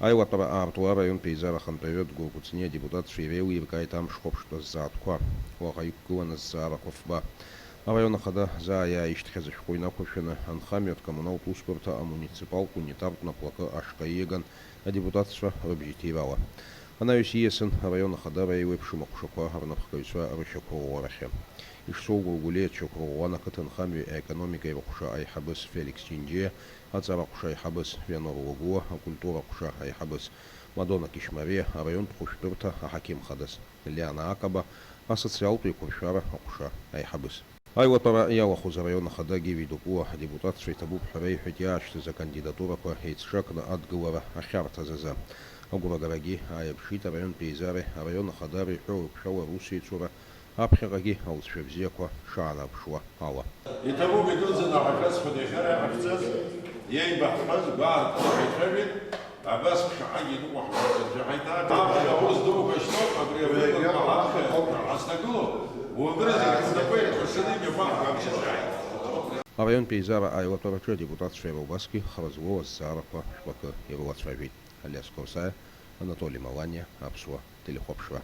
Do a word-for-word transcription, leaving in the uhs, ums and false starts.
Аилатәара аартуа араионтә еизара ахантәаҩы Дгәыр Кәыҵниа адепутатцәа иреилиркааит амш хәаԥштәы азҵаатәқәа. Уаҟа иқәгылан азҵаарақәа фба. Араион ахада заа иааишьҭхьаз ашәҟәы инақәыршәаны, анхамҩатә коммуналтә усбарҭа амуниципалтә унитартә наплакы ашҟа ииаган адепутатцәа рыбжьҭирала. Анаҩс ииасын араион ахадара еиуеиԥшым аҟәшақәа рнапхгаҩцәа рышьақәырӷәӷәарахьы. Ишсоугәыргәлиа дшьақәырӷәӷәан ақыҭанхамҩеи аекономикеи рҟәша аиҳабыс Феликс Џьынџьиа, аҵара ҟәша аиҳабыс Вианор Лагәуа, акультура ҟәша аиҳабыс Мадона Кишмариа, араионтә хәышәтәырҭа аҳақьым хадас Лиана Акаба, асоциалтә еиқәыршәара аҟәша аиҳабыс. Аилатәара иалахәыз араион ахада Гиви Дукуа адепутатцәа иҭабуп ҳәа реиҳәеит иаашьҭыз акандидатурақәа еицҿакны адгылара ахьарҭаз азы. Агәрагарагьы ааирԥшит араионтә еизареи араион ахадареи ҳәоу еиқәшәала русеицура аԥхьаҟагьы алҵшәа бзиақәа шаанарԥшуа ала. Иҭабуп идуӡӡаны ҳашәасҳәоит иахьа ара иҟаҳҵаз, иеибаҳҳәаз гәаартыла ҳаицәажәеит, абас ԥшаҳагьы иныҟәаҳгоит аӡәы ҳаиҭак. Аԥхьа аус дуқәа шьҭоуп, абри аҩыза ҳаԥхьа ҳазҭагылоуп, убри зегь ҳнапы еиқәыршаны имҩаԥаҳго амч азааит. Араионтә еизара аилатәараҿы адепутатцәа иара убасгьы хра злоу азҵаарақәа шәҟәакы ирылацәажәеит. Алиас Қорсаиа, Анатоли Маланиа, Аԥсуа телехәаԥшра.